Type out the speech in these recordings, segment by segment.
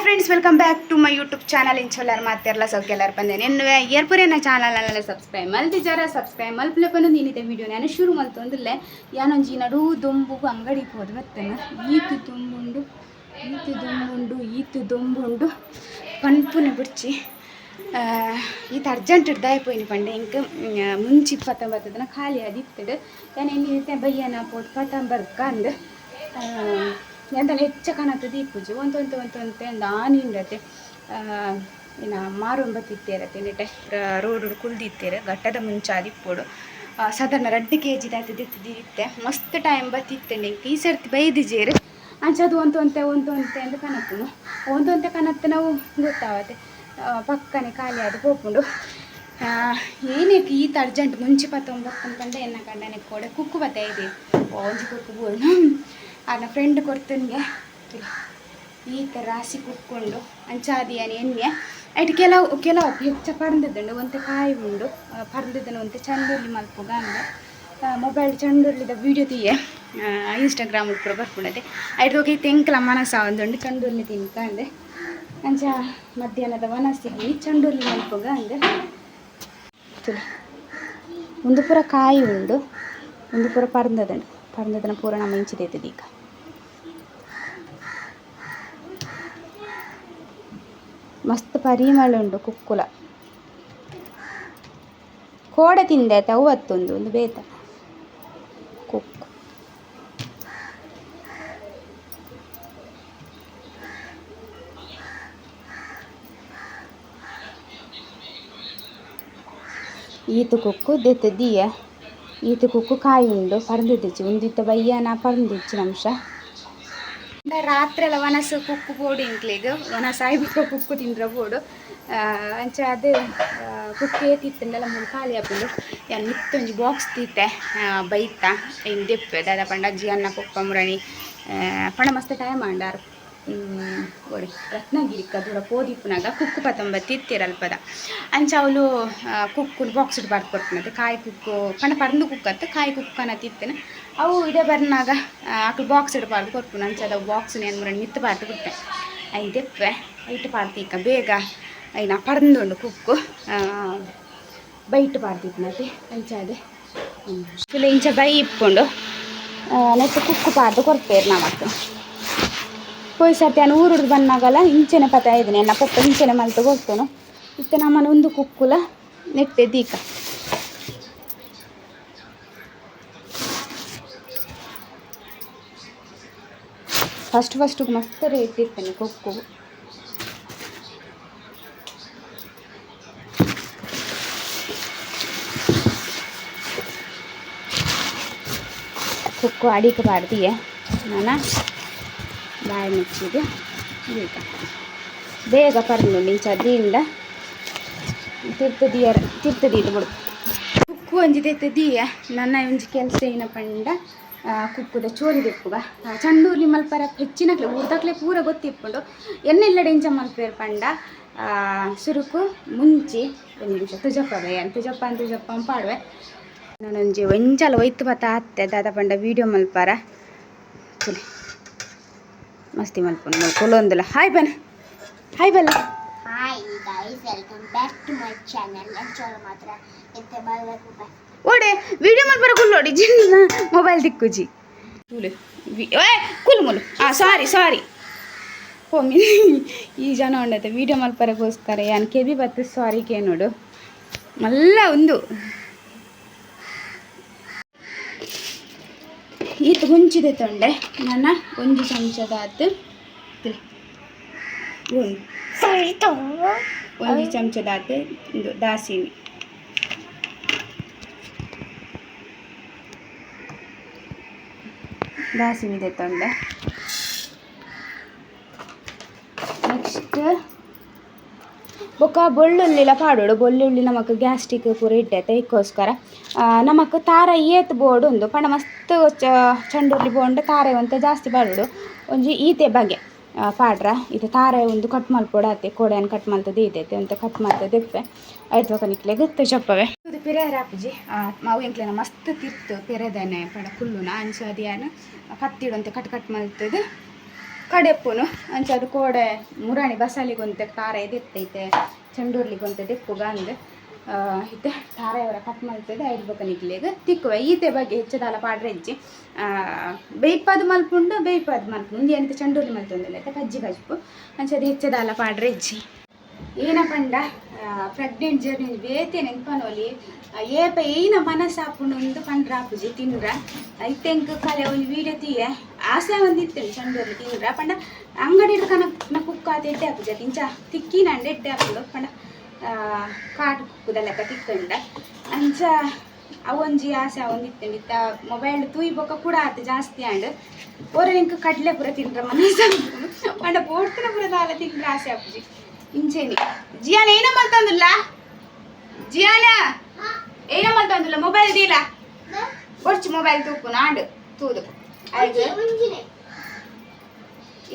Friends, welcome back to my YouTube channel. ಇಂಚೊಲ್ಲಾರ ಮಾತೆರ್ಲ ಸೌಖ್ಯಲ್ಲಾರ ಬಂದೇನೆ ಎನ್ನುವೆ. ಏರ್ಪುರೇನ channel ಅಲ್ಲ subscribe ಮಲ್ತಿಜಾರ, subscribe ಮಲ್ಪಲೆ. ನೀನಿದೆ video ನಾನು ಶುರು ಮಲ್ತೊಂದಿಲ್ಲ. ಯಾನೊಂಜಿ ನಡು ದೊಂಬುಗು ಅಂಗಡಿ ಹೋದ್ ಬತ್ತೇನೆ. ಈತು ದೊಂಬುಂಡು, ಈತು ದೊಂಬುಂಡು, ಈತು ದೊಂಬುಂಡು, ಪನ್ಪುನೆ ಬಿಡ್ಚಿ. ಈತ ಅರ್ಜೆಂಟ್ ದಾಯ ಪೋಯಿನಿ ಪಂಡೆ, ಎಂಕ್ ಮುಂಚಿ ಪತ್ತೊಂಬತ್ತದನ ಖಾಲಿ ಅದಿತ್ತಡು. ಯಾನ್ ಎన్ని ಬಯ್ಯನ ಪೋದು ಪತ್ತೊಂಬರ್ಕ ಅಂದ್. ಎಂತಲ ಹೆಚ್ಚ ಕನತದ ಇಪ್ಪುಜಿ. ಒಂತೊಂತೆ ಒಂತೊಂತೆ ಅಂದ್ ಆನಿಂಡತೆ ಏನ ಮಾರೊಂಬತ್ತಿತ್ತೇರತೆ. ನೆಟೆ ರೋಡ್ ಕುಲ್ದಿತ್ತೇರು. ಘಟ್ಟದ ಮುಂಚಾದಿಪ್ಪೊಡು. ಸಾಧಾರಣ 2 ಕೆ ಜಿ ದಾತ ದೆತ್ತ್ ಮಸ್ತ್ ಟೈಮ್ ಬತ್ತಿತ್ತಂಡೆ. ಈ ಸರ್ತಿ ಬೈದಿಜೇರು. ಅಂಚ ಅದು ಒಂತೊಂತೆ ಒಂತೊಂತೆ ಅಂದ್ ಕನಪುನು. ಒಂತೊಂತೆ ಕನತ್ ನಾವು ಗೊತ್ತಾವತೆ, ಪಕ್ಕನೆ ಖಾಲಿ ಆದ್ ಪೋಪುಂಡು. ಏನಕ್ಕೆ ಈತ ಅರ್ಜೆಂಟ್ ಮುಂಚೆ ಪತ್ತೊಂಬತ್ತು ಪಂಡ, ಎನ್ನ ಕಂಡನೆ ಕೋಡೆ ಕುಕ್ಕು ಬತ್ತ ಇದೆ. ಒಂಜಿ ಕುಕ್ಕು ಬೋರ್ಡು ಆರ್ನ ಫ್ರೆಂಡ್ ಕೊರ್ತನ್ಗೆ. ಈತ ರಾಸಿ ಕುಕ್ಕೊಂಡು ಅಂಚಾದಿಯಾನ ಎಣ್ಣೆ ಐಟ್ ಕೆಲವು ಕೆಲವು ಹೆಚ್ಚ ಪರ್ಂದದುಂಡು, ಒಂತೆ ಕಾಯಿ ಉಂಡು. ಪರ್ಂದದನ ಒಂತೆ ಚಂಡುರ್ಲಿ ಮಲ್ಪುಗ ಅಂದ್. ಮೊಬೈಲ್ ಚಂಡುರ್ಲಿದ ವೀಡಿಯೋ ತೀಯೆ, ಇನ್ಸ್ಟಾಗ್ರಾಮ್ ಪೂರ ಬರ್ಪುಂಡತೆ. ಐಟ್ ಹೋಗಿ ತೆಂಕಲ ಮನಸ್ಸ ಒಂದುಂಡು ಚಂಡುರ್ಲಿ ತಿನ್ಕ ಅಂದೆ. ಅಂಚ ಮಧ್ಯಾಹ್ನದ ವನಸಿಗೆ ಚಂಡುರ್ಲಿ ಮಲ್ಪುಗ ಅಂದೆ. ತುಲೆ, ಒಂದು ಪೂರ ಕಾಯಿ ಉಂಡು, ಒಂದು ಪೂರ ಪರ್ಂದದುಂಡು. ಪರ್ಂದದನ ಪೂರ ನಮ್ಮ ಇಂಚಿದೈತದ ಈಗ. ಮಸ್ತ್ ಪರಿಮಳ ಉಂಡು ಕುಕ್ಕುಲ. ಕೋಡೆ ತಿಂದೆ ಆಯ್ತಾ ಅವತ್ತೊಂದು ಒಂದು ಬೇತ ಕುಕ್ಕು. ಈತು ಕುಕ್ಕು ದೆತ್ತ್ ದೀಯ. ಈತು ಕುಕ್ಕು ಕಾಯಿ ಉಂಡು, ಪರ್ಂದಿಜ್ಜಿ. ಉಂದಿತ್ತ ಬಯ್ಯನ ಪರ್ಂದಿಜ್ಜಿ ಅಂಶ. ರಾತ್ರಿ ಎಲ್ಲ ವನಸು ಕುಕ್ಕು ಬೋಡು ಇಂಕ್ಲೆಗ್. ವನಸ್ ಆಯ್ಬೊಕ ಕುಕ್ಕು ತಿಂದ್ರ ಬೋಡು. ಅಂಚ ಅದು ಕುಕ್ಕು ಏತಿತ್ತುಂಡಲ ಮೂಲು ಖಾಲಿ ಆಪುಂಡು. ಯಾನ್ ಮಿತ್ತೊಂಜಿ ಬಾಕ್ಸ್ ದೀತೆ ಬೈತ ಐನ್ ದೆಪ್ಪೆ. ದಾದ ಪಂಡ ಅಜ್ಜಿ ಅನ್ನ ಪೊಪ್ಪ ಮುರಣಿ ಪಂಡ ಮಸ್ತ್ ಟೈಮ್ ಆಂಡಾರ್ ಒಡೆ ರತ್ನಗಿರಿಕ ದೂರ ಪೋದಿಪ್ಪುನಗ ಕುಕ್ಕು ಪತ್ತೊಂಬತ್ತು ಇತ್ತೆರ್ ಅಲ್ಪದ. ಅಂಚ ಅವುಲು ಕುಕ್ಕು ಬಾಕ್ಸ್ ಪಾಡ್ದ್ ಕೊರ್ಪುನತೆ. ಕಾಯಿ ಕುಕ್ಕು ಪಂಡ ಪರ್ಂದ್ ಕುಕ್ಕತ್ತು, ಕಾಯಿ ಕುಕ್ಕು ಕನತಿತ್ತೇನೆ. ಅವು ಇಡೆ ಬರ್ನಾಗ ಅಕ್ಲು ಬಾಕ್ಸ್ ಪಾಡ್ದ್ ಕೊರ್ಪುನು. ಅಂಚ ಅವು ಬಾಕ್ಸ್ ಏನ್ ಮುರಣಿ ಮಿತ್ತ್ ಪಾಡ್ದ್ ಕೊರ್ಪೆ. ಐನ್ ದೆಪ್ಪೆ, ಐಟ್ ಪಾಡ್ದೀಕ ಬೇಗ. ಐನ ಪರ್ಂದುಂಡು ಕುಕ್ಕು, ಬೈಟ್ ಪಾಡ್ದಿಪ್ಪುನತೆ. ಅಂಚಾದ್ ಇಂಚ ಬೈ ಇಪ್ಪುಂಡು. ನೆಟ್ಟ್ ಕುಕ್ಕು ಪಾಡ್ದ್ ಕೊರ್ಪೆರ್ ನಮಕ್. ಪೋಯಿ ಸರ್ತಿ ಯಾನ್ ಊರುಡ್ದು ಬನ್ನಗಲ ಇಂಚೆನೆ ಪತ ಇದ್ದೀನಿ. ಎನ್ನ ಪೊಪ್ಪ ಇಂಚೆನೆ ಮಲ್ತ್ ಕೊರ್ತುನು. ಇತ್ತೆ ನಮನ ಉಂದು ಕುಕ್ಕುಲ ನೆಟ್ಟೆ ದೀಕ. ಫಸ್ಟ್ ಫಸ್ಟ್ ಮಸ್ತ್ ರೇಟ್ ಇತ್ತೇನೆ ಕುಕ್ಕು. ಕುಕ್ಕು ಅಡಿಗೆ ಪಾಡ್ದಿಯೆ. ನಾನ ಬಾಯಿ ಮುಚ್ಚಿಗೆ ದೀಕ. ಬೇಗ ಪರ್ಂದುಂಡು. ಇಂಚ ದೀಂಡ ತಿರ್ತ್ ದೀಯರ, ತಿರ್ತ್ ದೀದ್ ಬುಡು. ಕುಕ್ಕು ಒಂಜಿ ದೆತ್ತ್ ದೀಯ. ನನ ಒಂಜಿ ಕೆಲಸ ಏನ ಪಂಡ, ಕುಕ್ಕುದ ಚೋಲಿ ದೆಪ್ಪುಗ. ಚಂಡೂರ್ಲಿ ಮಲ್ಪರ ಹೆಚ್ಚಿನಕ್ಲೆ ಊರ್ದಕ್ಲೆ ಪೂರ ಗೊತ್ತಿಪ್ಪುಂಡು. ಎನ್ನೆಲ್ಲಡೆ ಇಂಚ ಮಲ್ಪೆರ್ ಪಂಡ, ಸುರುಕು ಮುಂಚಿ, ಒಂಜಿ ನಿಮಿಷ ತುಜಪ್ಪವೆ. ಯಾನ್ ತುಜಪ್ಪ ತುಜಪ್ಪ ಪಾಡುವೆ. ನಾನೊಂಜಿ ಒಂಜಲ ಒಯ್ತು ಬತ್ತ ಅತ್ತೆ. ದಾದ ಪಂಡ ವೀಡಿಯೋ ಮಲ್ಪರ. ತುಲೆ, ಮಸ್ತಿ ಮಲ್ಪುಂಡು ಕುಲೊಂದುಲ. ಹಾಯ್ ಬನ್, ಹಾಯ್ ಬಲ್ಲ. Hi guys, welcome back to my channel. ಎಂಚೋಲ ಮಾತ್ರ ಇತ್ತೆ ಬಲ್ಬೇಕು. ಓಡೆ ವಿಡಿಯೋ ಮಲ್ಪರ ಕುಲ್ಲೋಡಿ, ಜಿನ್ನ ಮೊಬೈಲ್ ತಿಕ್ಕುಜಿ. ತೂಲೆ, ಏ ಕುಲ್ ಮುಲು. ಆ ಸಾರಿ ಸಾರಿ. ಪೋಮಿ ಈ ಜನ ಉಂಡತೆ ವಿಡಿಯೋ ಮಲ್ಪರಗೋಸ್ಕರ. ಯಾನ್ ಕೆಬಿ ಬತ್ತು ಸಾರಿ ಕೇನೋಡು. ಮಲ್ಲ ಒಂದು ಈತ್ ಮುಂಚಿದೆ ತೊಂಡೆ. ನನ್ನ ಒಂಜಿ ಚಮಚದಾತ್ ಉಂಡು. ಒಂಜಿ ಚಮಚದಾತ್ ಇಂದು ದಾಸಿಮಿ. ದಾಸಿಮಿ ತೊಂಡೆ. ನೆಕ್ಸ್ಟ್ ಬೊಕ್ಕ ಬೊಳ್ಳುಳ್ಳಿಲ ಪಾಡೋಡು. ಬೊಳ್ಳುಳ್ಳಿ ನಮಕ್ ಗ್ಯಾಸ್ಟ್ರಿಕ್ ಪೂರ ಇಡ್ಡತೆ. ಐಕ್ಕೋಸ್ಕರ ನಮಕ್ ತಾರ ಏತ್ ಬೋಡು ಉಂದು ಪಂಡ ಮಸ್ತ್ ಚಂಡುರ್ಲಿ ಬೋಂಡ ತಾರಾಯಿ ಒಂತೆ ಜಾಸ್ತಿ ಪಾಡೋಡು. ಒಂಜಿ ಈತೆ ಬಗೆ ಪಾಡ್ರ. ಇತ್ತೆ ತಾರಾಯಿ ಒಂದು ಕಟ್ ಮಲ್ಪೊಡಾತೆ. ಕೋಡೆನ್ ಕಟ್ ಮಲ್ತದೆ ದೀದೈತೆ. ಒಂತೆ ಕಟ್ ಮಲ್ತದೆ ದೆಪ್ಪೆ. ಐಟ್ ಬೊಕ ನಿಕ್ಲೆಗ್ ತೋಜಪ್ಪವೆ. ಇದು ಪಿರಿಯರ ಆಪುಜಿ. ಮಾವು ಎಂಕ್ಲೆನ ಮಸ್ತ್ ತಿರ್ತು ಪೆರೆದನೆ ಪಂಡ ಕುಲ್ಲುನ. ಅಂಚ ಅದು ಯಾನ್ ಕತ್ತಿಡ್ ಒಂತೆ ಕಟ್ ಕಟ್ ಮಲ್ತದು. ಕಡೆಪ್ಪುನು ಅಂಚ ಅದು ಕೋಡೆ ಮುರಾಣಿ ಬಸಾಲಿಗೊಂತೆ ತಾರೆ ಎದೆತ್ತೈತೆ ಚಂಡೂರ್ಲಿಗೊಂತೆ ದೆಪ್ಪುಗ ಅಂದ್ ಇತ್ತೆ ತಾರಾಯವರ ಕಟ್ ಮಲ್ತದೆ ಐದು ಬೊಕ ನಿಕ್ಲೆಗ್ ತಿಕ್ಕುವೆ ಈತೆ ಬಗ್ಗೆ ಹೆಚ್ಚದಾಲ ಪಾಡ್ರೆ ಇಜ್ಜಿ ಬೇಯ್ಪಾದ್ ಮಲ್ಪುಂಡು ಬೇಯ್ಪಾದ್ ಮಲ್ಪುಂಡು ಏನಂತ ಚಂಡೂರ್ಲಿ ಮಲ್ತೊಂದಿಲ್ಲ ಐತೆ ಕಜ್ಜಿ ಕಜ್ಪು ಅಂಚ ಅದು ಹೆಚ್ಚದಾಲ ಪಾಡ್ರೆ ಇಜ್ಜಿ ಏನ ಪಂಡ ಪ್ರೆಗ್ನೆಂಟ್ ಜರ್ನಿ ಬೇತೆ ನೆನ್ಪನೋಲಿ ಏಪ ಏನ ಮನಸ್ಸಾಪುಂಡು ಒಂದು ಪಂಡ್ರ ಆಪುಜಿ ತಿಂದ್ರ ಇತ್ತೆ ಎಂಕ್ ಕಲೆ ಒಂಜಿ ವೀಡಿಯೋ ತೀಯೆ ಆಸೆ ಒಂದಿತ್ತು ಚಂಡೂರ್ಲಿ ತಿಂದ್ರ ಪಂಡ ಅಂಗಡಿ ಕನಕ್ ಕುಕ್ಕಾತ ಎಡ್ಡೆ ಆಪುಜಿ ತಿಂಚ ತಿಕ್ಕಿನಂಡೆ ಎಡ್ಡೆ ಆಪುಂಡು ಪಂಡ ಕಾಟು ಕುಕ್ಕುದ ಲೆಕ್ಕ ತಿಕ್ಕಂಡ ಅಂಚ ಅವೊಂಜಿ ಆಸೆ ಅವೊಂದಿತ್ತು ಇತ್ತ ಮೊಬೈಲ್ ತೂಯಿ ಬೊಕ್ಕ ಕೂಡ ಆತ ಜಾಸ್ತಿ ಆಂಡ್ ಓರೆ ಎಂಕ್ ಕಡಲೆ ಪೂರ ತಿಂದ್ರ ಮನಸ್ಸು ಪಂಡ ಪೋಡ್ತನ ಪೂರ ದಾಲ ತಿಂದ್ರ ಆಸೆ ಆಪುಜಿ ಇಂಚೇನಿ ಜಿಯಾನ ಏನ ಮಲ್ತೊಂದುಲ್ಲ ಜಿಯಾನ ಏನ ಮಲ್ತೊಂದುಲ್ಲ ಮೊಬೈಲ್ ದೀಲ ಬೊರ್ಚು ಮೊಬೈಲ್ ತೂಪು ನಾಡು ತೂದು ಆಯ್ತು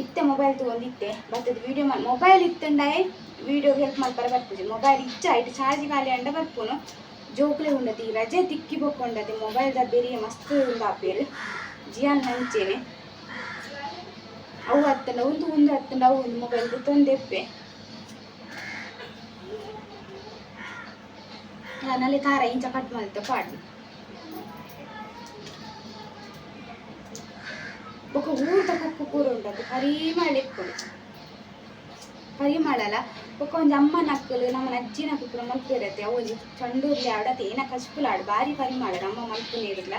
ಇತ್ತೆ ಮೊಬೈಲ್ ತಗೊಂಡಿತ್ತೆ ಬತ್ತದ ವಿಡಿಯೋ ಮೊಬೈಲ್ ಇತ್ತಂಡಾಯೆ ವಿಡಿಯೋ ಹೆಲ್ಪ್ ಮಲ್ಪರ ಬರ್ಪುಜಿ ಮೊಬೈಲ್ ಇಚ್ಚ ಇಟ್ಟು ಚಾರ್ಜ್ ಖಾಲಿ ಅಂಡ ಬರ್ಪುನು ಜೋಕ್ಲೆ ಉಂಡತಿ ರಜೆ ತಿಕ್ಕಿ ಬೊಕ್ಕೊಂಡತಿ ಮೊಬೈಲ್ದ ಬೆರಿಯ ಮಸ್ತ್ ಉಂಡಾಪೇರು ಜಿಯಾನ್ ನಂಚೇನೆ ಅವು ಹತ್ತಂಡ ಒಂದು ಒಂದು ಹತ್ತಂಡ ಅವು ಒಂದು ಮೊಬೈಲ್ ತೊಂದೆಪ್ಪೆ ನಲ್ಲಿ ತಾರ ಇಂಚ ಕಟ್ ಮಲ್ತ ಪಾಡು ಬೊಕ ಊರ್ದ ಕುಕ್ಕು ಪೂರ ಉಂಟದು ಪರಿಮಳ ಇಪ್ಪುಂಡು ಪರಿಮಳಲ ಬೊಕ ಒಂಜಿ ಅಮ್ಮನ ಅಕ್ಕಲು ನಮ್ಮನ ಅಜ್ಜಿನ ಅಕ್ಕಲು ಪೂರ ಮಲ್ಪುವೆರತ್ತೆ ಅವು ಒಂಜಿ ಚಂಡೂರ್ಲಿ ಆಡತ್ತೆ ಏನ ಕಚ್ಪುಲ ಆಡು ಬಾರಿ ಪರಿಮಳ ನಮ್ಮ ಮಲ್ಪುನೇರುಲ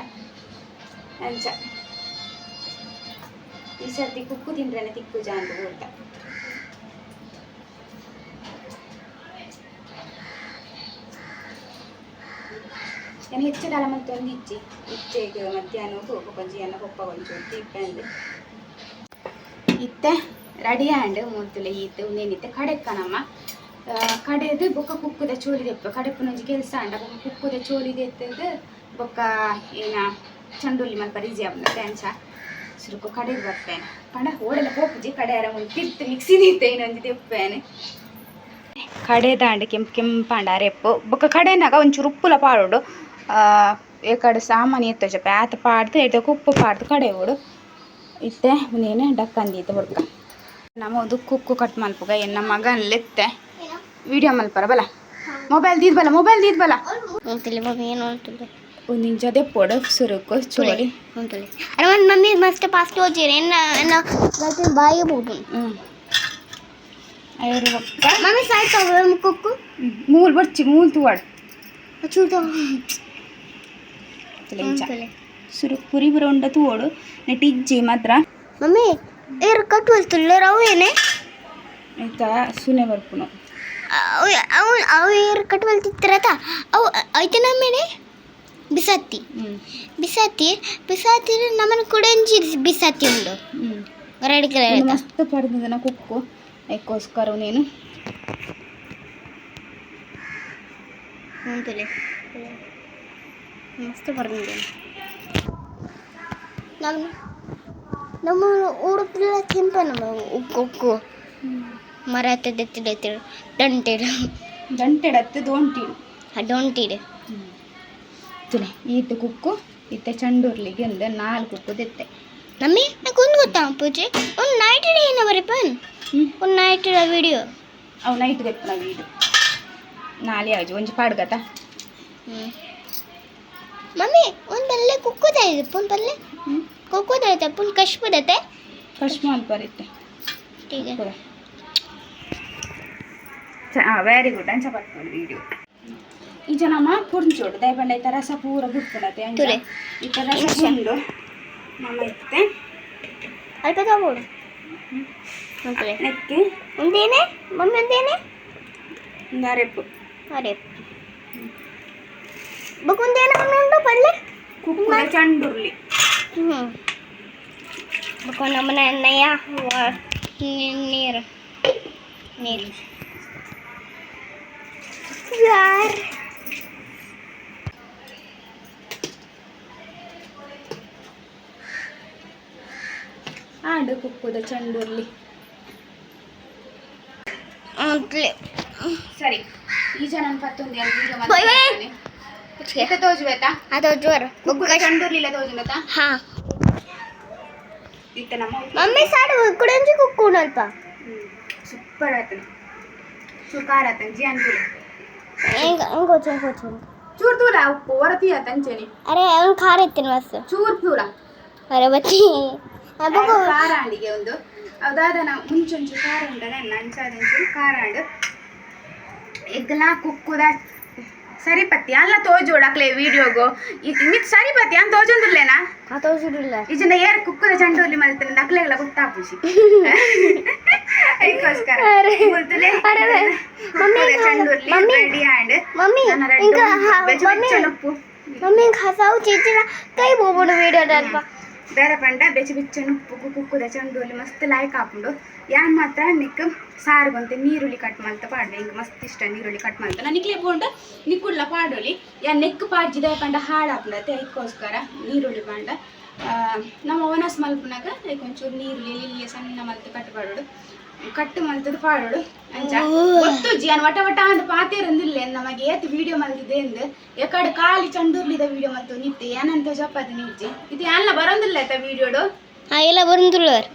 ಅಂಚ ಈ ಸರ್ತಿ ಕುಕ್ಕು ತಿಂದ್ರೇನೆ ತಿಕ್ಕು ಜಾಂದು ಊರ್ದ ನಾನು ಹೆಚ್ಚದಾಲ ಮತ್ತೆ ಒಂದು ಇಚ್ಚಿ ಇಚ್ಚೆಗೆ ಮಧ್ಯಾಹ್ನ ಬೊಕೊಂಜಿ ಅನ್ನ ಪೊಪ್ಪ ಒಂಚೂರು ತೀಪಂದು ಇತ್ತೆ ರೆಡಿ ಆಂಡ್ ಮೂರ್ತುಲೆ ಈತ್ ಉಂದೇನಿತ್ತೆ ಕಡೆಕ್ಕ ನಮ್ಮ ಕಡೆದು ಬೊಕ್ಕ ಕುಕ್ಕುದ ಚೋಲಿ ದೆಪ್ಪ ಕಡೆಪ್ಪನೊಂಜಿ ಕೆಲಸ ಅಂಡ ಬೊಕ್ಕ ಕುಕ್ಕುದ ಚೋಲಿ ದೆತ್ತದು ಬೊಕ್ಕ ಏನ ಚಂಡುಲಿ ಮಲ್ಪ ಈಜಿ ಆಪುಂಡು ಅಂಚ ಸುರುಕು ಕಡೆದು ಬರ್ಪೇನೆ ಪಂಡ ಓಡೆಲ್ಲ ಪೋಪುಜಿ ಕಡೆ ಅರ ಒಂದು ತಿರ್ತು ಮಿಕ್ಸಿ ದಿತ್ತೆ ಇನ್ನೊಂಜಿ ದೆಪ್ಪೇನೆ ಕಡೆದಾಂಡ ಕೆಂಪು ಕೆಂಪಾಂಡ ಅರೆಪ್ಪು ಬೊಕ್ಕ ಕಡೆನಾಗ ಒಂಚೂರು ಉಪ್ಪುಲ ಪಾಡೋಡು ಏಕಡೆ ಸಾಮಾನು ಎತ್ತೊಜಪ್ಪ ಆತ ಪಾಡ್ದು ಎಡ್ದಕ್ಕೆ ಉಪ್ಪು ಪಾಡ್ದು ಕಡೆಯೋಡು ಇತ್ತೆ ಉಂದೇನು ಡಕ್ಕಂದೀತೆ ಬೊಕ್ಕ ನಮ್ಮ ಕುಕ್ಕು ಕಟ್ ಮಲ್ಪುಗ ಎನ್ನ ಮಗನ್ ಲೆತ್ತೆ ವಿಡಿಯೋ ಮಲ್ಪರ ಬಲ ಮೊಬೈಲ್ ದೀದ್ ಬಲ ಮೊಬೈಲ್ ದೀದ್ ಬಲ ಒಂದು ಇಂಚ ದೆಪ್ಪೋಡು ಸುರುಕು ಚೋಲಿ ಅರೆ ಒಂದು ಮಮ್ಮಿ ಮಸ್ತ್ ಫಾಸ್ಟ್ ಹೋಜಿರಿ ಎನ್ನ ಎನ್ನ ಬಾಯಿಗೆ ಬೋದು ಐರು ಬೊಕ್ಕ ಮಮ್ಮಿ ಸಾಯ್ತು ಕುಕ್ಕು ಮೂಲ್ ಬಡ್ಚಿ ಮೂಲ್ ತೂವಾಡು ಚೂಟ ಇಂಚ ಸುರುಕು ಪುರಿ ಪುರ ಉಂಡ ತೂವೋಡು ನೆಟ್ ಇಜ್ಜಿ ಮಾತ್ರ ಮಮ್ಮಿ ಏರು ಕಟ್ಟು ಹೊಲ್ತುಲ್ಲ ಅವು ಏನೇ ಆಯ್ತಾ ಸುನೆ ಬರ್ಪುನು ಅವು ಅವು ಅವು ಏರು ಕಟ್ಟು ಹೊಲ್ತಿತ್ತಿರತ ಅವು ಐತೆ ನಮ್ಮೇನೆ ಬಿಸಾತಿ ಬಿಸಾತಿ ಬಿಸಾತಿ ನಮ್ಮನ್ನು ಕುಡೆಂಜಿ ಬಿಸಾತಿ ಉಂಡು ರೆಡ್ ಕಲರ್ ಮಸ್ತ್ ಪಡ್ದನ ಕುಕ್ಕು ಅದಕ್ಕೋಸ್ಕರ ನೀನು ಮಸ್ತ್ ಬರ್ದಿದೆ ನಮ್ಮ ನಮ್ಮ ಊರುಪಿಲ್ಲ ಕೆಂಪ ನಮ್ಮ ಉಕ್ಕು ಉಕ್ಕು ಮರ ಎತ್ತಿಡು ದಂಟಿಡು ದಂಟೆಡತ್ತು ದೋಂಟಿಡು ಡೊಂಟಿಡು ತುಲೆ ಈತ ಕುಕ್ಕು ಇತ್ತ ಚಂಡೂರ್ಲಿಗೆ ಒಂದು ನಾಲ್ಕು ಕುಕ್ಕು ದೆತ್ತೆ ನಮ್ಮಿ ನಂಗೆ ಒಂದು ಗೊತ್ತಾ ಪೂಜೆ ಒಂದು ನೈಟ್ ಏನ ಬರೀಪನ್ ಒಂದು ನೈಟ್ ವಿಡಿಯೋ ಅವು ನೈಟ್ ದೆಪ್ಪನ ವೀಡಿಯೋ ನಾಳೆ ಯಾವ್ದು ಒಂಜಿ ಪಾಡ್ಗತ ಮಮ್ಮಿ ಒಂದು ಪಲ್ಲೆ ಕುಕ್ಕುದ ಇದೆ ಒಂದು ಪಲ್ಲೆ ಕುಕ್ಕುದ ಐತೆ ಪುನ್ ಕಶ್ಪದತೆ ಕಶ್ ಮಲ್ಪರಿತ್ತೆ ठीक ವೆರಿ ಗುಡ್ ಅಂಚ ಬರ್ಪುಂಡು ವೀಡಿಯೋ ಇಂಚ ನಮ್ಮ ಪುರ್ಂಚೋಡು ದಯಪಂಡ ಇತ್ತ ರಸ ಪೂರ ಬುಡ್ಪುಂಡತೆ ಅಂಚ ತುಲೆ. ಇತ್ತ ರಸ ಉಂಡು ನಮ್ಮ ಇತ್ತೆ ಅಲ್ಪ ತಗೋಡು ನೆಕ್ಕೆ ಒಂದೇನೆ ಮಮ್ಮಿ ಒಂದೇನೆ ಒಂದು ಅರೆಪ್ಪು ಅರೆ ಬೊಕ್ಕ ಒಂದೇನ ಉಂಡು ಪಲ್ಲೆ ಕುಕ್ಕುದ ಚಂಡುರ್ಲಿ ಹ್ಞೂ ಬೊಕ್ಕ ನಮ್ಮನೆ ನಯ ನೀರು ನೀರು ಯಾರ್ ಆಂಡು ಕುಕ್ಕುದ ಚಂಡುರ್ಲಿ ಸರಿ ಈ ಜನ ಪತ್ತೊಂದು ವಿಡಿಯೋ ಬಾಯ್ ಬಾಯ್. ಇತ್ತ ತೋಜುವೆತಾ ಅದು ಜೋರು ಕುಕ್ಕುದ ಚಂಡುರ್ಲಿಲ್ಲ ತೋಜುನತಾ ಹಾ ಇತ್ತೆ ನಮ್ಮ ಮಮ್ಮಿ ಸಾಡು ಕುಡಂಜಿ ಕುಕ್ಕು ಅಲ್ಪ. ಸೂಪರ್ ಆತನ, ಚೂರು ಖಾರ ಆತನ ಜಿ ಅನ್ಕೂಲ. ಇಂಕೋಚು ಇಂಕೋಚು. ಚೂರು ತೂಲ ಉಪ್ಪು ಹೊರತಿ ಆತಂಚೇನಿ. ಅರೆ, ಅವ್ನು ಖಾರ ಇತ್ತಿನ ಮಸ್ತ್. ಚೂರು ತೂಲ. ಅರೆ ಬಚ್ಚಿ. ಖಾರ ಅಂಡಿಗೆ ಒಂದು ಅದಾದ ನಾವು ಮುಂಚೊಂಚು ಖಾರ ಉಂಟದ ನಂಚಾದಂಚೂರು ಖಾರ ಅಂಡು ಎಗ್ಲ ಕುಕ್ಕುದ ಸರಿಪತ್ತಿ ಅಲ್ಲ ತೋಜೋಡಕ್ಲೆ ವಿಡಿಯೋಗು ಮಿತ್ ಸರಿಪತ್ತಿ ಅಂತ ತೋಜೊಂದುಲ್ಲೇನಾ? ತೋಜುಡಿಲ್ಲ. ಇಜಿನ ಏರ್ ಕುಕ್ಕುದ ಚಂಡೋಲಿ ಮಲ್ತನ ಅಕ್ಲೆಗ್ಲ ಗೊತ್ತಾಪುಜಿ, ಅದಕ್ಕೋಸ್ಕರ. ಅರೆ. ಮುಲ್ತುಲೆ. ಅರೆ, ಮಮ್ಮಿ. ಕುಕ್ಕುದ ಚಂಡೋಲಿ ಮಮ್ಮಿ. ರೆಡಿ ಆಂಡ್ ಮಮ್ಮಿ. ನನ್ನ ರಡ್ಡು ఇంకా ಬೆಚ್ಚ ಮಮ್ಮಿ. ಬೆಚ್ಚನ ಉಪ್ಪು. ಮಮ್ಮಿ, ಇಂಕ ಹಸಾವು ಚೀಚಿನ ಕೈ ಬೋಬುಡು ವಿಡಿಯೋ ಅಲ್ಪ. ಬೇರೆ ಪಂಡ ಬೆಚ್ಚ ಬೆಚ್ಚನ ಉಪ್ಪು ಕುಕ್ಕುದ ಚಂಡೋಲಿ ಮಸ್ತ್ ಲಾಯ್ಕ್ ಆಪುಂಡು. ಯಾನ್ ಮಾತ್ರ ನಿಕ್ ಸಾರುಗಂತೆ ನೀರುಳ್ಳಿ ಕಟ್ ಮಲ್ತ ಪಾಡ್ವೆ. ಇಂಕ್ ಮಸ್ತ್ ಇಷ್ಟ ನೀರುಳ್ಳಿ ಕಟ್ ಮಲ್ತ. ನಾನು ನಿಕ್ಲೆ ಬೋಂಡು ನಿಕ್ಕುಡ್ಲ ಪಾಡೋಲಿ. ಯಾನ್ ನೆಕ್ ಪಾಡ್ಜಿದ ಪಂಡ ಹಾಳಾಪುಂಡತೆ, ಅದಕ್ಕೋಸ್ಕರ ನೀರುಳ್ಳಿ ಪಾಂಡ. ನಮ್ಮ ಒನಸ್ ಮಲ್ಪುನಾಗ ಐಕ್ ಒಂಚೂರು ನೀರುಳ್ಳಿ ಎಲ್ಲಿ ಸಣ್ಣ ಮಲ್ತ್ ಕಟ್ ಪಾಡೋಡು, ಕಟ್ ಮಲ್ತದ ಪಾಡೋಡು. ಅಂಚ ಗೊತ್ತು ಜಿಯಾನ್ ವಟ ವಟ ಅಂದ್ ಪಾತೇರಂದಿಲ್ಲ ನಮಗೆ ಏತ್ ವಿಡಿಯೋ ಮಲ್ತಿದೆ ಎಂದ್. ಎಕಡೆ ಖಾಲಿ ಚಂಡೂರ್ಲಿದ ವಿಡಿಯೋ ಮಲ್ತು ನಿತ್ತೆ ಏನಂತ ಜಪ್ಪದ ನಿಜ್ಜಿ ಇದು ಅಲ್ಲ ಬರೋದಿಲ್ಲ ಆಯ್ತಾ ವಿಡಿಯೋಡು. ಹಾ, ಇಲ್ಲ ಬರುಂದುಳ್ಳರ್.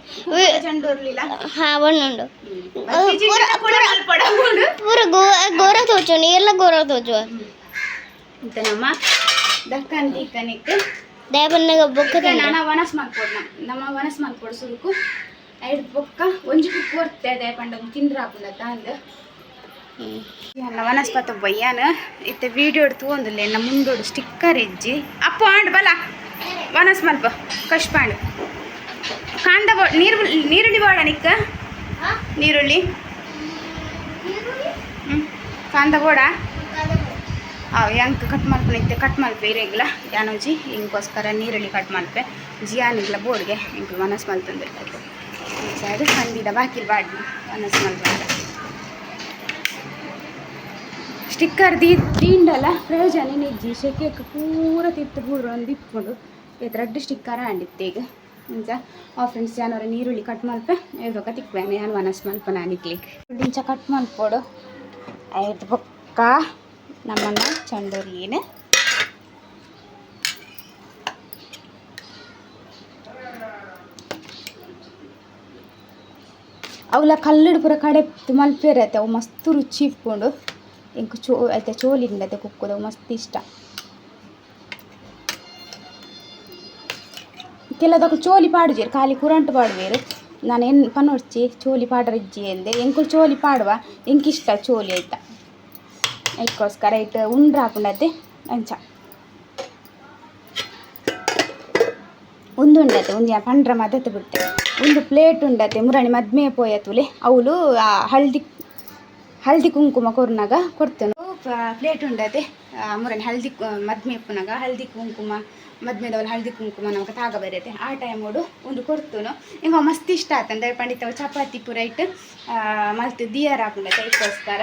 ಚಂಡೂರ್ಲಿಲ್ಲ. ಹಾ, ಬಣ್ಣುಂಡು. ಪೂರ ಗೋರ ತೋಚುಂಡು ಎಲ್ಲ ಗೋರ ತೋಚುವ. ಇಂತ ನಮ್ಮ ದಕ್ಕನ್ ದಿಕ್ಕನಿಕ್ ದಯಬನ್ನಗ ಬೊಕ್ಕ. ನಾನು ವನಸ್ ಮಲ್ಪೊಡು, ನಮ್ಮ ನಮ್ಮ ವನಸ್ ಮಲ್ಪೊಡು ಸುರುಕು. ಐಡ್ ಬೊಕ್ಕ ಒಂಜಿ ಕುಕ್ಕು ಕೊರ್ತೆ ದಯ ಪಂಡ ತಿಂದ್ರ ಆಪುಂಡತ್ತ ಅಂದ್. ಎನ್ನ ವನಸ್ಪತ ಬಯ್ಯಾನ ಇತ್ತೆ ವೀಡಿಯೋಡ್ ತೂವೊಂದುಲ್ಲೆ. ಎನ್ನ ಮುಂದೋಡು ಸ್ಟಿಕ್ಕರ್ ಇಜ್ಜಿ. ಅಪ್ಪು ಆಂಡ್ ಬಲ ವನಸ್ ಮಲ್ಪ ಕಷ್ಪಾಂಡ್ ಕಾಂದ ನೀರು ನೀರುಳ್ಳಿ ಬೋಡ ನಿಕ್ಕ ನೀರುಳ್ಳಿ ಕಾಂದ ಬೋಡ ಅವು ಎಂಕ್ ಕಟ್ ಮಲ್ಪುನ ಇತ್ತೆ ಕಟ್ ಮಲ್ಪೆ ಇರೆಗ್ಲ ಯಾನೊಂಜಿ ಇಂಕೋಸ್ಕರ ನೀರುಳ್ಳಿ ಕಟ್ ಮಲ್ಪೆ. ಜಿಯಾನಿಗ್ಲ ಬೋಡ್ಗೆ ಇಂಕ್ ವನಸ್ ಮಲ್ತಂದೆ ಅದು ಕಂದಿದ ಬಾಕಿಲ್ ಬಾಡ್ನ ವನಸ್ ಮಲ್ಪಂಡ. ಸ್ಟಿಕ್ಕರ್ ದೀ ದೀಂಡಲ ಪ್ರಯೋಜನ ನಿಜ್ಜಿ, ಶೆಕೆಕ್ ಪೂರ ತಿತ್ತು ಪೂರ ಒಂದು ಇಟ್ಕೊಂಡು ಏತ್ ರಡ್ಡು ಸ್ಟಿಕ್ಕರ್ ಆಂಡಿತ್ತು ಈಗ. ಇಂಚ ಆ ಫ್ರೆಂಡ್ಸ್, ಯಾನವರ ನೀರುಳ್ಳಿ ಕಟ್ ಮಲ್ಪೆ ಐದೊಕ ತಿಕ್ವೇನೆ ಯಾನ್ ವನಸ್ ಮಲ್ಪ ನಾನಿಕ್ಲಿಕ್ ಇಂಚ ಕಟ್ ಮಲ್ಪೊಡು. ಐದು ಬೊಕ್ಕ ನಮ್ಮನ್ನ ಚಂಡೂರಿನ ಅವುಲ ಕಲ್ಲುಡು ಪೂರ ಕಡೆ ಮಲ್ಪೆರತೆ ಅವು ಮಸ್ತ್ ರುಚಿ ಇಪ್ಪುಂಡು. ಎಂಕ್ ಚೋ ಐತೆ ಚೋಲಿ ಉಂಡತೆ ಕುಕ್ಕುದ ಅವು ಮಸ್ತ್ ಇಷ್ಟ. ಕೆಲದಕ್ಲು ಚೋಲಿ ಪಾಡುಜೆರ್, ಖಾಲಿ ಕುರಂಟು ಪಾಡುವೆರ್. ನಾನು ಎನ್ ಪನೊಡ್ಚಿ ಚೋಲಿ ಪಾಡರಿಜ್ಜಿ ಎಂದೆ. ಎಂಕುಲು ಚೋಲಿ ಪಾಡುವ, ಎಂಕ್ ಇಷ್ಟ ಚೋಲಿ ಐತ. ಐಕ್ಕೋಸ್ಕರ ಐಟ್ ಉಂಡ್ರ ಆಪುಂಡತೆ. ಅಂಚ ಉಂದು ಉಂಡತೆ ಒಂದು ಪಂಡ್ರ ಮದತ್ ಬಿಟ್ಟೆ. ಒಂದು ಪ್ಲೇಟ್ ಉಂಡತೆ ಮುರಣಿ ಮದ್ಮೆ ಪೋಯತುಲೆ ಅವಳು ಹಲ್ದಿ ಹಲ್ದಿ ಕುಂಕುಮ ಕೊರ್ನಾಗ ಕೊಡ್ತೇನೆ. ಪ್ಲೇಟ್ ಉಂಡತೆ ಮುರಣಿ ಹಲ್ದಿ ಮದ್ಮೆ ಇಪ್ಪುನಾಗ ಹಲ್ದಿ ಕುಂಕುಮ ಮದ್ಮೆದವಳು ಹಲ್ದಿ ಕುಂಕುಮ ನಮಕ್ ತಾಗ ಬರತ್ತೆ ಆ ಟೈಮೋಡು ಒಂದು ಕೊರ್ತುನು. ಇಂಕ ಮಸ್ತ್ ಇಷ್ಟ ಆತಂದೆ ಪಂಡಿತವು ಚಪಾತಿ ಪೂರ ಇಟ್ಟು ಮಲ್ತ್ ದಿಯರ್ ಆಪುಂಡತೆ. ಐಕ್ಕೋಸ್ಕರ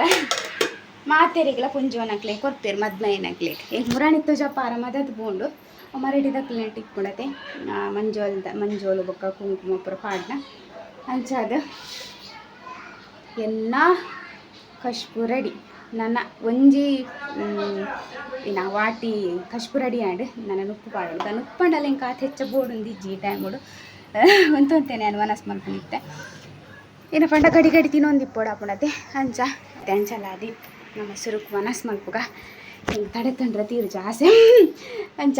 ಮಾತೆರಿಗೆಲ್ಲ ಪುಂಜೋನಕ್ಲೆ ಕೊರ್ಪೇರು ಮದ್ಮೈನಕ್ಲೆ. ಎಂಕ್ ಮುರಾಣಿ ತೋಜಪಾರ ಮದತ್ ಬೋಂಡು ಮರಡಿ ದಕ್ಲೆ ಇಟ್ಕೊಂಡತೆ ಮಂಜೋಲ್ದ ಮಂಜೋಲು ಬೊಕ್ಕ ಕುಂಕುಮ ಪೂರ ಪಾಡ್ನ. ಅಂಚಾದ ಎನ್ನ ಕಶ್ಪು ರೆಡಿ. ನನ್ನ ಒಂಜಿ ಇನ್ನ ವಾಟಿ ಕಶ್ಪು ರೆಡಿ ಆಂಡ್ ನನ್ನ ನುಪ್ಪು ಪಾಡೋಡು. ನಾನು ಉಪ್ಪಂಡಲ ಇಂಕ ಆತ್ ಹೆಚ್ಚ ಬೋಡುಂದು ಇಜ್ಜಿ ಈ ಟೈಮುಡು ಒಂತೊಂತೇನೆ ನಾನು ವನಸ್ ಮಲ್ಪುನಿತ್ತೆ. ಏನ ಪಂಡ ಗಡಿ ಗಡಿ ತಿನ್ನೊಂದಿಪ್ಪೊಡು ಆಪುಂಡತೆ. ಅಂಚ ಅಂಚಲ ಅದಿ ನಮ್ಮ ಸುರುಕು ವನಸ್ ಮಲ್ಪುಗ ಹಿಂಗೆ ತಡೆ ತಂಡ್ರೆ ತೀರು ಜಾಸ್ತಿ. ಅಂಚ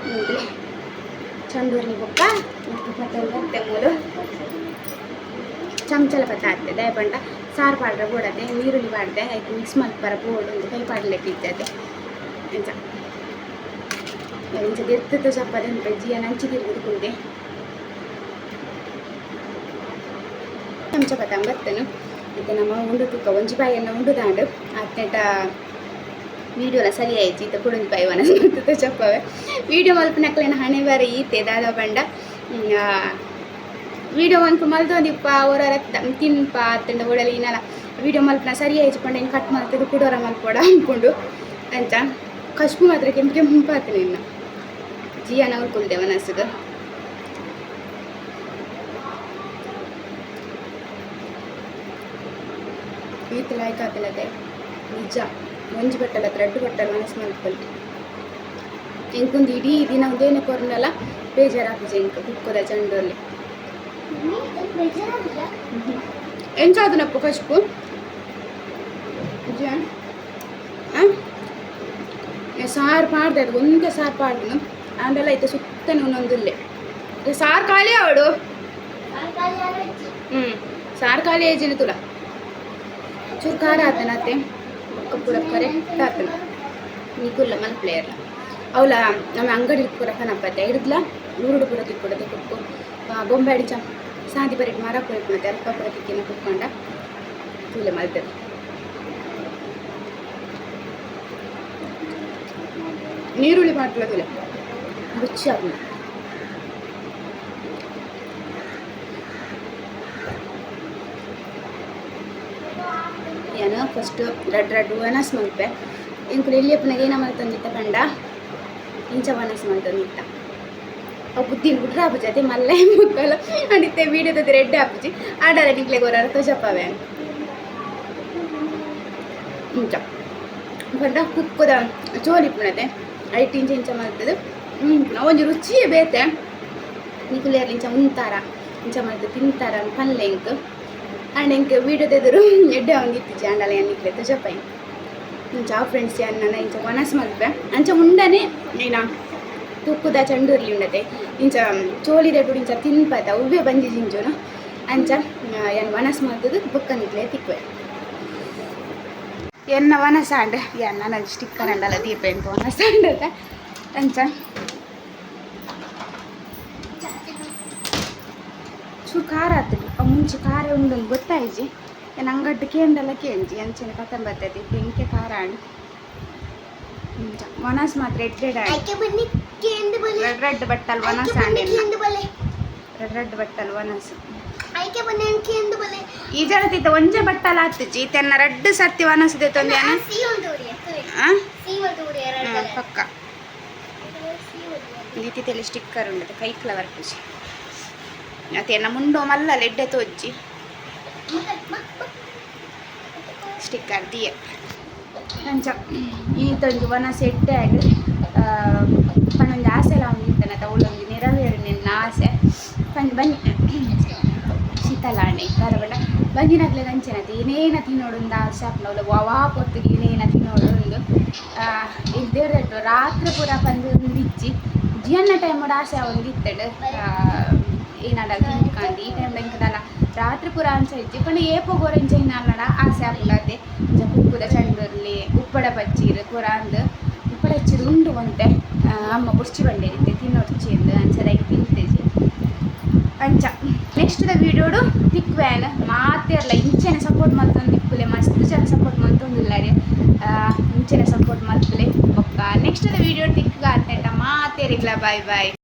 ನೋಡ್ರಿ ಚಂಡೂರ್ನಿ ಬೊಕ್ಕ ಉಪ್ಪು ಪತ್ತೊಂದು ಮೂಲು ಚಮಚಲ ಪತ್ತ ಆಗ್ತದೆ. ದಯಪಂಡ ಸಾರು ಪಾಡ್ರೆ ಬೋಡತೆ ನೀರುಳ್ಳಿ ಪಾಡ್ದೆ ಐಕ್ ಮಿಕ್ಸ್ ಮಲ್ಪರ ಬೋಡು ಒಂದು ಕೈ ಪಾಡ್ಲೆಕ್ಕ ಇದ್ದತೆ. ಅಂಚ ಇಂಚ ಎತ್ತದ ಚಪ್ಪದೆ ಜಿಯ ನಂಚಿ ತಿರುಗುದು ಕುಂದೆ ಚಮಚ ಪತ್ತ ಬತ್ತನು. ಇತ್ತೆ ನಮ್ಮ ಉಂಡು ತುಕ್ಕ ಒಂಜಿ ಬಾಯನ್ನು ಉಂಡು ದಾಂಡು ಅತ್ನೆಟ ವೀಡಿಯೋಲ ಸರಿ ಆಯ್ತು. ಇತ್ತ ಕುಡೊಂಜಿ ಬಾಯಿ ವನಸ್ ಚಪ್ಪವೆ ವೀಡಿಯೋ ಮಲ್ಪನಕ್ಲೆನ ಹಣೆ ಬಾರ ಈತೆ ದಾದ ಪಂಡ ವೀಡಿಯೋ ಮನ್ಪು ಮಲ್ತೊಂದಿಪ್ಪ ಒರ ತಿನ್ಪ ಅತ್ತಂಡ ಒಡಲಿ ಇನ್ನಲ ವೀಡಿಯೋ ಮಲ್ಪನ ಸರಿ ಆಯ್ತು ಪಂಡ ಇನ್ನು ಕಟ್ ಮಲ್ತದ್ದು ಕುಡೋರ ಮಲ್ಪೋಡ ಅನ್ಕೊಂಡು. ಅಂಚ ಕಶ್ಪು ಮಾತ್ರ ಕೆಂಪು ಕೆಂಪಾತು ಇನ್ನು ಜಿಯಾನ ಉಳ್ಕೊಳ್ದೆ ಮನಸ್ಸುದು. ಈತ ಲಾಯ್ಕ್ ಆತಿಲ್ಲದೆ ನಿಜ ಒಂಜಿ ಬಟ್ಟಲ ರಡ್ಡು ಬಟ್ಟಲ ಮನಸ್ಸು ಮಲ್ಪೊಲಿ. ಎಂಕೊಂದು ಇಡೀ ದಿನ ಉದೇನೆ ಕೊರ್ನಲ ಬೇಜಾರಾಪುಜಿ ಎಂಕ್ ಕುಕ್ಕುದ ಚಂಡೋಲಿ. ಎಂಚಾದನಪ್ಪ ಕಶ್ಪು ಸಾರು ಪಾಡ್ದೆ, ಅದು ಒಂದೇ ಸಾರು ಪಾಡ್ದು ಆಂಡಲ ಐತೆ ಸುತ್ತ ಒಂದೊಂದುಲ್ಲೆ ಸಾರು ಖಾಲಿ ಅವಡು. ಸಾರು ಖಾಲಿ ಏಜಿನ ತುಲ ಚೂರು ಖಾರ ಆತನ ಅತ್ತೆ, ಬೊಕ್ಕ ಪೂರ ಕರೆಕ್ಟ್ ಆತನ. ನಿಕುಲ್ಲ ಮಲ್ಪ್ಲೇಯರ್ಲ ಅವಲ ನಮ್ಮ ಅಂಗಡಿ ಪೂರ ಕನಪತ್ತೆ ಹಿಡಿದ್ಲ ಊರುಡು ಪೂರ ತಿಕ್ಕೊಡದೆ ಕುಕ್ಕು ಬೊಂಬೆ ಅಡಿಚ ಸಾದಿ ಬರಿಟ್ ಮರ ಪೂರ ಮತ್ತೆ ಅಲ್ಪ ಪೂರ ತಿಕ್ಕಿನ ಕುಕ್ಕೊಂಡ ತೂಲೆ ಮಲ್ತದೆ. ನೀರುಳ್ಳಿ ಪಾಟ್ಲ ತುಲೆ ರುಚಿ ಆಪುಂಡು. ಯಾನು ಫಸ್ಟ್ ರಡ್ ರಡ್ ಒಣಸ್ ಮಲ್ಪೆ. ಎಂಕುಲು ಎಲ್ಲಿಯಪ್ಪನಾಗ ಏನ ಮಲ್ತೊಂದಿತ್ತ ಪಂಡ ಇಂಚ ವನಸ್ ಮಲ್ತೊಂದಿತ್ತ. ಅವು ಬುದ್ಧಿನ ಬಿಟ್ರೆ ಆಪುಜಿ ಅದೇ ಮಲ್ಲೆ ಮುಕ್ಕಲ ಅಂಡಿತ್ತೆ ವೀಡಿಯೋದ ರೆಡ್ ಆಪುಜಿ ಆಡಾರ ನಿಕ್ಲೆ ಗೊರಾರ ತೋಜಪ್ಪಾವೆ. ಇಂಚ ಪಂಡ ಕುಕ್ಕುದ ಚೋಲಿ ಪುಣತೆ ಐಟ್ ಇಂಚ ಇಂಚ ಮಲ್ತದು ಒಂಜಿ ರುಚಿಯೇ ಬೇತೆ. ನಿಕುಲು ಇಂಚ ಉಂತಾರ ಇಂಚ ಮಲ್ತು ತಿಂತಾರ ಪಲ್ಲೆ ಎಂಕ್. ಆಂಡ್ ಎಂಕ್ ವೀಡಿಯೋದ ಎದುರು ಎಡ್ಡೆ ಒಂದಿತ್ತಿಜಿ ಆಂಡಲ ನಿಕ್ಲೆ ತೋಜಪ್ಪಾಯಿ. ಇಂಚ ಫ್ರೆಂಡ್ಸ್ ಯಾನ್ ಇಂಚ ವನಸ್ ಮಲ್ಪೆ. ಅಂಚ ಉಂಡನೆ ಏನ ತುಕ್ಕುದ ಚಂಡೂರ್ಲಿ ಉಂಡತೆ ಇಂಚ ಚೋಲಿದ ಇಂಚ ತಿನ್ಪತ ಉವ್ವೆ ಬಂಜಿ ಜಿಂಜುನು. ಅಂಚ ಯಾನ್ ವನಸ್ ಮಲ್ತದು ಬೊಕ್ಕ ನಿಕ್ಲೆ ತಿಕ್ಕುವೆ. ಎನ್ನ ವನಸ ಆಂಡ್ ಯಾನ್ ನನ್ನ ಸ್ಟಿಕ್ಕರ್ ಅಂಡಲ ದೀಪ ಎಂಕ್ ವನಸ ಆಂಡತ. ಅಂಚ ಚೂರು ಖಾರ ಆತುಂಡು. ಅವು ಮುಂಚೆ ಖಾರ ಉಂಡು ಗೊತ್ತಾಯ್ಜಿ. ಯಾನ್ ಅಂಗಡ್ಡು ಕೇಂಡಲ ಕೇಂಜಿ ಅಂಚನೆ ಪತೊಂದು ಬರ್ತದೆ ಎಂಕೆ ಖಾರ ಆಂಡ್. ಇಂಚ ವನಸ್ ಮಾತ್ರ ಎಡ್ಡೆಡ್ ಆಂಡ್. ರೆಡ್ ರೆಡ್ ಬಟ್ಟಲ್ ವನಸ್ ಆಂಡ್ ರೆಡ್ ರೆಡ್ ಬಟ್ಟಲ್ ವನಸ್. ಈ ಜನತಿತ್ತ ಒಂಜೆ ಬಟ್ಟಲ್ ಆತುಜಿ ತೆನ್ನ ರಡ್ಡ್ ಸರ್ತಿ ವನಸ್ ದೆತ್ತೊಂದು ಯಾನ್ ಪಕ್ಕ ದೀತಿತೆಲ್ಲ ಸ್ಟಿಕ್ಕರ್ ಉಂಡತೆ ಕೈಕ್ಲ ಬರ್ಪುಜಿ ಅತ್ತೆ. ಎನ್ನ ಮುಂಡೋ ಮಲ್ಲ ಎಡ್ಡೆ ತೋಜ್ಜಿ ಸ್ಟಿಕ್ಕರ್ ದಿಯೆ. ಅಂಚ ಈತೊಂಜಿ ವನಸ್ ಎಡ್ಡೆ ಆಂಡ್ ಪಂಡೊಂಜಿ ಆಸೆಲ ಒಂಜಿ ಇತ್ತನತ ಅವ್ಲೊಂಜಿ ನೆರವೇರು ನಿನ್ನ ಆಸೆ ಪಂದ್ ಬನ್ನಿ. ಶೀತಲ ಆಂಡ್ ದಾದ ಪಂಡ ಬಂಜಿನಕ್ಲೆಗ್ ಅಂಚೆನತೆ ಏನೇನ ತಿನ್ನೋಡುಂದು ಆಸೆ ಆಪುಂಡು. ಅವ್ಲು ವಾ ಪೊರ್ತುಗು ಏನೇನ ತಿನ್ನೋಡು ಉಂದು ದೇವ್ರದಟ್ಟು ರಾತ್ರೆ ಪೂರ ಪಂದ್ ಉಂದಿಜ್ಜಿ. ಜಿಯನ್ನ ಟೈಮುಡು ಆಸೆ ಆವೊಂದಿತ್ತಂಡ್ ಏನಾಂಡ ತಿನ್ಕಾಂದು. ಈ ಟೈಮ್ ಎಂಕ್ ದಾಲ ರಾತ್ರಿ ಪೂರ ಅಂಚ ಇಜ್ಜಿ. ಪಂಡ ಏಪೊಗೋರ ಇಂಚ ಇನ್ನಾಂಡ ಆಸೆ ಆಪುಂಡು ಅತೆ. ಇಂಚ ಕುಕ್ಕುದ ಚಂಡುರ್ಲಿ ಉಪ್ಪಡ ಪಚ್ಚೀರ್ ಪೂರ ಅಂದ್ ಉಪ್ಪಡ ಪಚ್ಚೀರ್ ಉಂಡು ಒಂತೆ ಅಮ್ಮ ಬೊಡ್ಚಿ ಬಂಡೇರಿತ್ತೆ ತಿನ್ನೊಡ್ಚಿ ಅಂದ್ ಅಂಚ ಐಕ್ ತಿಂತೆಜಿ. ಅಂಚ ನೆಕ್ಸ್ಟ್ ದ ವೀಡಿಯೋಡು ತಿಕ್ವೆನ್. ಮಾತೆರ್ಲ ಇಂಚೆನೆ ಸಪೋರ್ಟ್ ಮಲ್ತೊಂದು ಇಪ್ಪುಲೆ. ಮಸ್ತ್ ಜನ ಸಪೋರ್ಟ್ ಮಲ್ತೊಂದುಲ್ಲಾರೆ, ಇಂಚೆನೆ ಸಪೋರ್ಟ್ ಮಲ್ಪುಲೆ. ಬೊಕ್ಕ ನೆಕ್ಸ್ಟ್ ದ ವೀಡಿಯೋ ತಿಕ್ಕುಗ ಅತ್ತಂಟ ಮಾತೆರಿಗ್ಲ ಬಾಯ್ ಬಾಯ್.